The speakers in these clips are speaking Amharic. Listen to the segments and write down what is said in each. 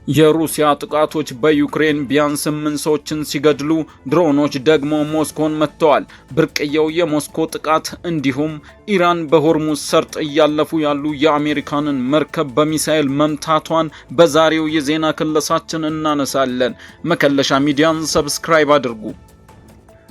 የሩሲያ ጥቃቶች በዩክሬን ቢያንስ 8 ሰዎችን ሲገድሉ ድሮኖች ደግሞ ሞስኮን መትተዋል። ብርቅየው የሞስኮ ጥቃት እንዲሁም ኢራን በሆርሙዝ ሰርጥ እያለፉ ያሉ የአሜሪካንን መርከብ በሚሳኤል መምታቷን በዛሬው የዜና ክለሳችን እናነሳለን። መከለሻ ሚዲያን subscribe አድርጉ።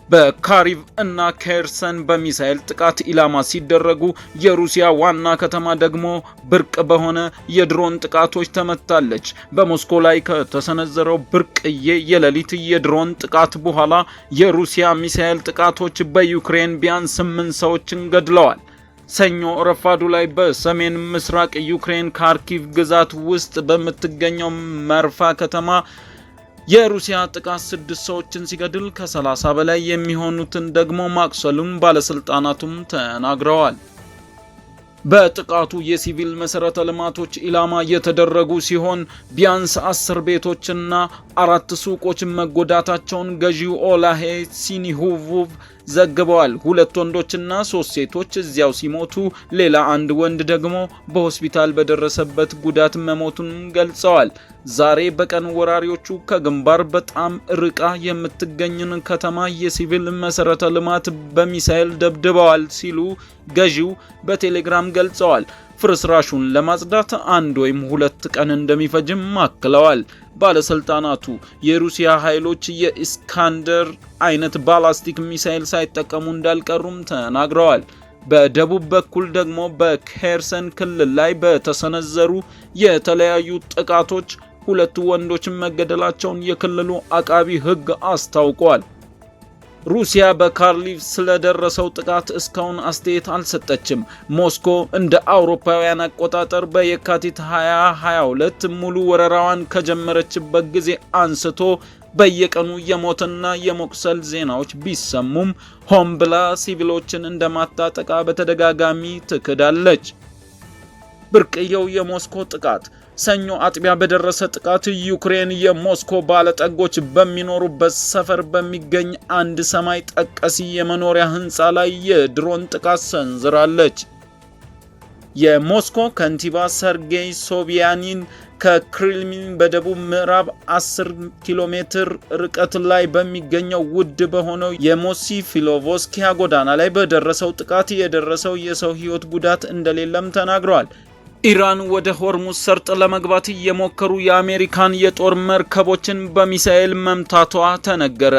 በካርኪቭ እና ኬርሰን በሚሳኤል ጥቃት ኢላማ ሲደረጉ የሩሲያ ዋና ከተማ ደግሞ ብርቅ በሆነ የድሮን ጥቃቶች ተመታለች። በሞስኮ ላይ ከተሰነዘረው ብርቅዬ የሌሊት የድሮን ጥቃት በኋላ የሩሲያ ሚሳኤል ጥቃቶች በዩክሬን ቢያንስ 8 ሰዎችን ገድለዋል። ሰኞ ረፋዱ ላይ በሰሜን ምስራቅ ዩክሬን ካርኪቭ ግዛት ውስጥ በምትገኘው መርፋ ከተማ የሩሲያ ጥቃት 6 ሰዎችን ሲገድል ከ30 በላይ የሚሆኑትን ደግሞ ማቁሰሉን ባለስልጣናቱም ተናግረዋል። በጥቃቱ የሲቪል መሰረተ ልማቶች ኢላማ የተደረጉ ሲሆን ቢያንስ 10 ቤቶችና 4 ሱቆች መጎዳታቸውን ገዢው ኦላሄ ሲኒሁቮቭ ዘግበዋል። 2 ወንዶችና 3 ሴቶች እዚያው ሲሞቱ ሌላ አንድ ወንድ ደግሞ በሆስፒታል በደረሰበት ጉዳት መሞቱን ገልጸዋል። ዛሬ በቀን ወራሪዎቹ ከግንባር በጣም ርቃ የምትገኝን ከተማ የሲቪል መሰረተ ልማት በሚሳኤል ደብድበዋል ሲሉ ገዢው በቴሌግራም ገልጸዋል። ፍርስራሹን ለማጽዳት 1 ወይም 2 ቀን እንደሚፈጅም አክለዋል። ባለስልጣናቱ የሩሲያ ኃይሎች የኢስካንደር አይነት ባላስቲክ ሚሳኤል ሳይጠቀሙ እንዳልቀሩም ተናግረዋል። በደቡብ በኩል ደግሞ በኬርሰን ክልል ላይ በተሰነዘሩ የተለያዩ ጥቃቶች 2 ወንዶች መገደላቸውን የክልሉ አቃቢ ሕግ አስታውቋል። ሩሲያ በካርኪቭ ስለደረሰው ጥቃት እስካሁን አስተያየት አልሰጠችም። ሞስኮ እንደ አውሮፓውያን አቆጣጠር በየካቲት 2022 ሙሉ ወረራዋን ከጀመረችበት ጊዜ አንስቶ በየቀኑ የሞትና የመቁሰል ዜናዎች ቢሰሙም ሆን ብላ ሲቪሎችን እንደማታጠቃ በተደጋጋሚ ትክዳለች። ብርቅየው የሞስኮ ጥቃት ሰኞ አጥቢያ በደረሰ ጥቃት ዩክሬን የሞስኮ ባለጠጎች በሚኖሩበት ሰፈር በሚገኝ አንድ ሰማይ ጠቀስ የመኖሪያ ህንፃ ላይ የድሮን ጥቃት ሰንዝራለች። የሞስኮ ከንቲባ ሰርጌይ ሶቢያኒን ከክሬምሊን በደቡብ ምዕራብ 10 ኪሎ ሜትር ርቀት ላይ በሚገኘው ውድ በሆነው የሞሲፊሎቮስኪያ ጎዳና ላይ በደረሰው ጥቃት የደረሰው የሰው ህይወት ጉዳት እንደሌለም ተናግረዋል። ኢራን ወደ ሆርሙዝ ሰርጥ ለመግባት እየሞከሩ የአሜሪካን የጦር መርከቦችን በሚሳኤል መምታቷ ተነገረ።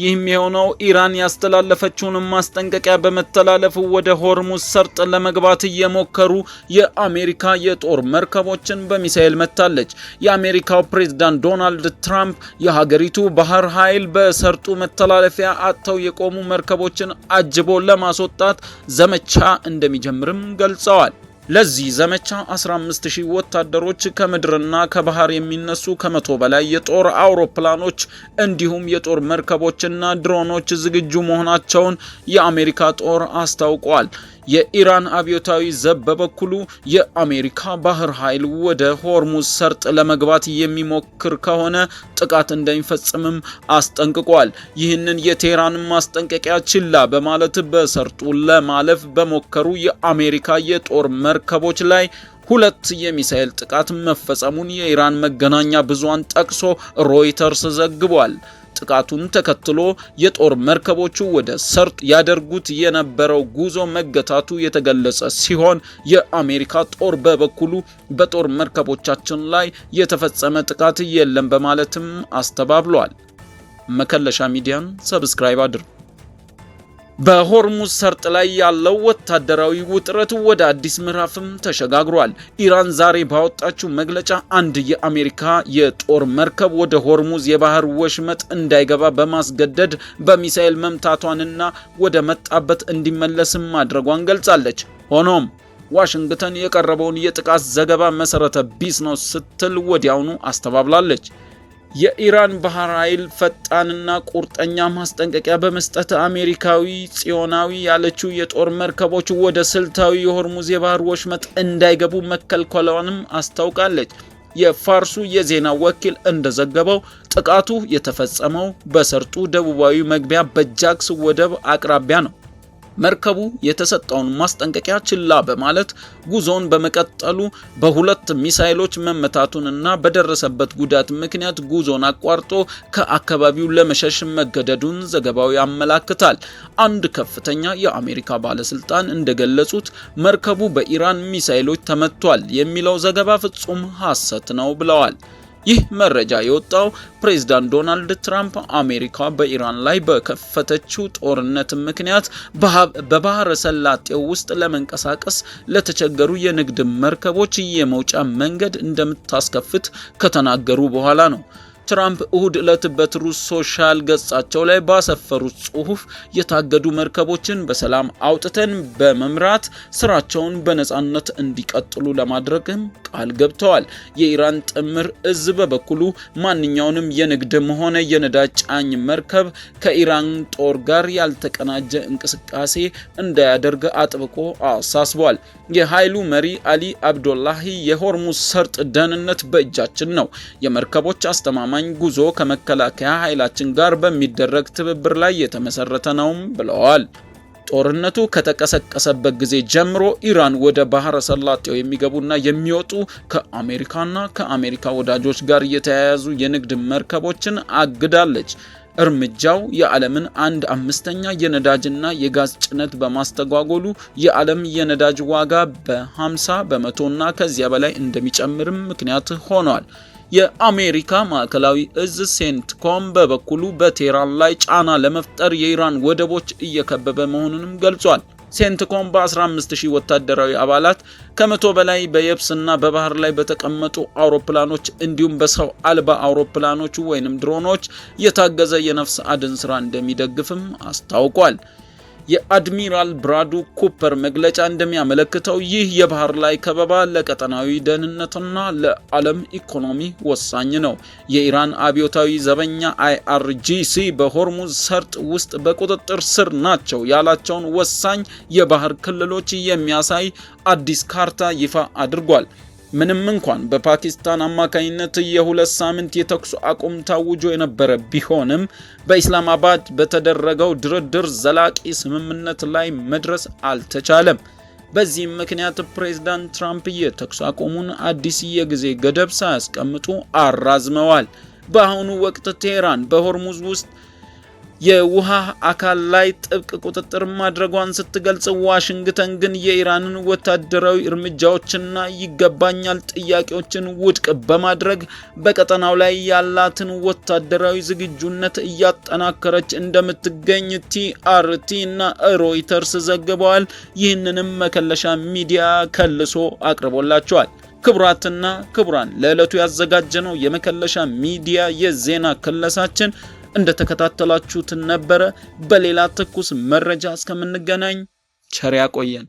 ይህም የሆነው ኢራን ያስተላለፈችውን ማስጠንቀቂያ በመተላለፍ ወደ ሆርሙዝ ሰርጥ ለመግባት እየሞከሩ የአሜሪካ የጦር መርከቦችን በሚሳኤል መታለች። የአሜሪካው ፕሬዝዳንት ዶናልድ ትራምፕ የሀገሪቱ ባህር ኃይል በሰርጡ መተላለፊያ አጥተው የቆሙ መርከቦችን አጅቦ ለማስወጣት ዘመቻ እንደሚጀምርም ገልጸዋል። ለዚህ ዘመቻ 15000 ወታደሮች ከምድርና ከባህር የሚነሱ ከ100 በላይ የጦር አውሮፕላኖች እንዲሁም የጦር መርከቦችና ድሮኖች ዝግጁ መሆናቸውን የአሜሪካ ጦር አስታውቋል። የኢራን አብዮታዊ ዘብ በበኩሉ የአሜሪካ ባህር ኃይል ወደ ሆርሙዝ ሰርጥ ለመግባት የሚሞክር ከሆነ ጥቃት እንደሚፈጽምም አስጠንቅቋል። ይህንን የቴህራን ማስጠንቀቂያ ችላ በማለት በሰርጡ ለማለፍ በሞከሩ የአሜሪካ የጦር መርከቦች ላይ 2 የሚሳኤል ጥቃት መፈጸሙን የኢራን መገናኛ ብዙሃን ጠቅሶ ሮይተርስ ዘግቧል። ጥቃቱን ተከትሎ የጦር መርከቦቹ ወደ ሰርጥ ያደርጉት የነበረው ጉዞ መገታቱ የተገለጸ ሲሆን የአሜሪካ ጦር በበኩሉ በጦር መርከቦቻችን ላይ የተፈጸመ ጥቃት የለም በማለትም አስተባብሏል። መከለሻ ሚዲያን subscribe አድርጉ። በሆርሙዝ ሰርጥ ላይ ያለው ወታደራዊ ውጥረት ወደ አዲስ ምዕራፍም ተሸጋግሯል። ኢራን ዛሬ ባወጣችው መግለጫ አንድ የአሜሪካ የጦር መርከብ ወደ ሆርሙዝ የባህር ወሽመጥ እንዳይገባ በማስገደድ በሚሳኤል መምታቷንና ወደ መጣበት እንዲመለስም ማድረጓን ገልጻለች። ሆኖም ዋሽንግተን የቀረበውን የጥቃት ዘገባ መሰረተ ቢስ ነው ስትል ወዲያውኑ አስተባብላለች። የኢራን ባህር ኃይል ፈጣንና ቁርጠኛ ማስጠንቀቂያ በመስጠት አሜሪካዊ ጽዮናዊ ያለችው የጦር መርከቦች ወደ ስልታዊ የሆርሙዝ የባህር ወሽመጥ እንዳይገቡ መከልከሏንም አስታውቃለች። የፋርሱ የዜና ወኪል እንደዘገበው ጥቃቱ የተፈጸመው በሰርጡ ደቡባዊ መግቢያ በጃክስ ወደብ አቅራቢያ ነው። መርከቡ የተሰጠውን ማስጠንቀቂያ ችላ በማለት ጉዞውን በመቀጠሉ በሁለት ሚሳይሎች መመታቱንና በደረሰበት ጉዳት ምክንያት ጉዞን አቋርጦ ከአካባቢው ለመሸሽ መገደዱን ዘገባው ያመላክታል። አንድ ከፍተኛ የአሜሪካ ባለስልጣን እንደገለጹት መርከቡ በኢራን ሚሳይሎች ተመቷል የሚለው ዘገባ ፍጹም ሐሰት ነው ብለዋል። ይህ መረጃ የወጣው ፕሬዝዳንት ዶናልድ ትራምፕ አሜሪካ በኢራን ላይ በከፈተችው ጦርነት ምክንያት በባህረ ሰላጤው ውስጥ ለመንቀሳቀስ ለተቸገሩ የንግድ መርከቦች የመውጫ መንገድ እንደምታስከፍት ከተናገሩ በኋላ ነው። ትራምፕ እሁድ ዕለት በ Truth Social ገጻቸው ላይ ባሰፈሩት ጽሑፍ የታገዱ መርከቦችን በሰላም አውጥተን በመምራት ስራቸውን በነጻነት እንዲቀጥሉ ለማድረግም ቃል ገብተዋል። የኢራን ጥምር እዝ በበኩሉ ማንኛውንም የንግድም ሆነ የነዳጅ ጫኝ መርከብ ከኢራን ጦር ጋር ያልተቀናጀ እንቅስቃሴ እንዳያደርግ አጥብቆ አሳስቧል። የኃይሉ መሪ አሊ አብዶላሂ የሆርሙዝ ሰርጥ ደህንነት በእጃችን ነው፣ የመርከቦች አስተማማኝ ጉዞ ከመከላከያ ኃይላችን ጋር በሚደረግ ትብብር ላይ የተመሰረተ ነውም ብለዋል። ጦርነቱ ከተቀሰቀሰበት ጊዜ ጀምሮ ኢራን ወደ ባህረ ሰላጤው የሚገቡና የሚወጡ ከአሜሪካና ከአሜሪካ ወዳጆች ጋር የተያያዙ የንግድ መርከቦችን አግዳለች። እርምጃው የዓለምን 1/5 የነዳጅና የጋዝ ጭነት በማስተጓጎሉ የዓለም የነዳጅ ዋጋ በ50% እና ከዚያ በላይ እንደሚጨምርም ምክንያት ሆኗል። የአሜሪካ ማዕከላዊ እዝ ሴንትኮም በበኩሉ በቴህራን ላይ ጫና ለመፍጠር የኢራን ወደቦች እየከበበ መሆኑንም ገልጿል። ሴንትኮም በ15,000 ወታደራዊ አባላት፣ ከ100 በላይ በየብስና በባህር ላይ በተቀመጡ አውሮፕላኖች እንዲሁም በሰው አልባ አውሮፕላኖች ወይንም ድሮኖች የታገዘ የነፍስ አድን ስራ እንደሚደግፍም አስታውቋል። የአድሚራል ብራዱ ኩፐር መግለጫ እንደሚያመለክተው ይህ የባህር ላይ ከበባ ለቀጠናዊ ደህንነትና ለዓለም ኢኮኖሚ ወሳኝ ነው። የኢራን አብዮታዊ ዘበኛ IRGC በሆርሙዝ ሰርጥ ውስጥ በቁጥጥር ስር ናቸው ያላቸውን ወሳኝ የባህር ክልሎች የሚያሳይ አዲስ ካርታ ይፋ አድርጓል። ምንም እንኳን በፓኪስታን አማካኝነት የ2 ሳምንት የተኩስ አቁም ታውጆ የነበረ ቢሆንም በኢስላማባድ በተደረገው ድርድር ዘላቂ ስምምነት ላይ መድረስ አልተቻለም። በዚህም ምክንያት ፕሬዝዳንት ትራምፕ የተኩስ አቁሙን አዲስ የጊዜ ገደብ ሳያስቀምጡ አራዝመዋል። በአሁኑ ወቅት ቴህራን በሆርሙዝ ውስጥ የውሃ አካል ላይ ጥብቅ ቁጥጥር ማድረጓን ስትገልጽ፣ ዋሽንግተን ግን የኢራንን ወታደራዊ እርምጃዎችና ይገባኛል ጥያቄዎችን ውድቅ በማድረግ በቀጠናው ላይ ያላትን ወታደራዊ ዝግጁነት እያጠናከረች እንደምትገኝ TRT እና ሮይተርስ ዘግበዋል። ይህንንም መከለሻ ሚዲያ ከልሶ አቅርቦላቸዋል። ክቡራትና ክቡራን፣ ለዕለቱ ያዘጋጀነው የመከለሻ ሚዲያ የዜና ክለሳችን እንደተከታተላችሁት ነበረ። በሌላ ትኩስ መረጃ እስከምንገናኝ ቸር ያቆየን።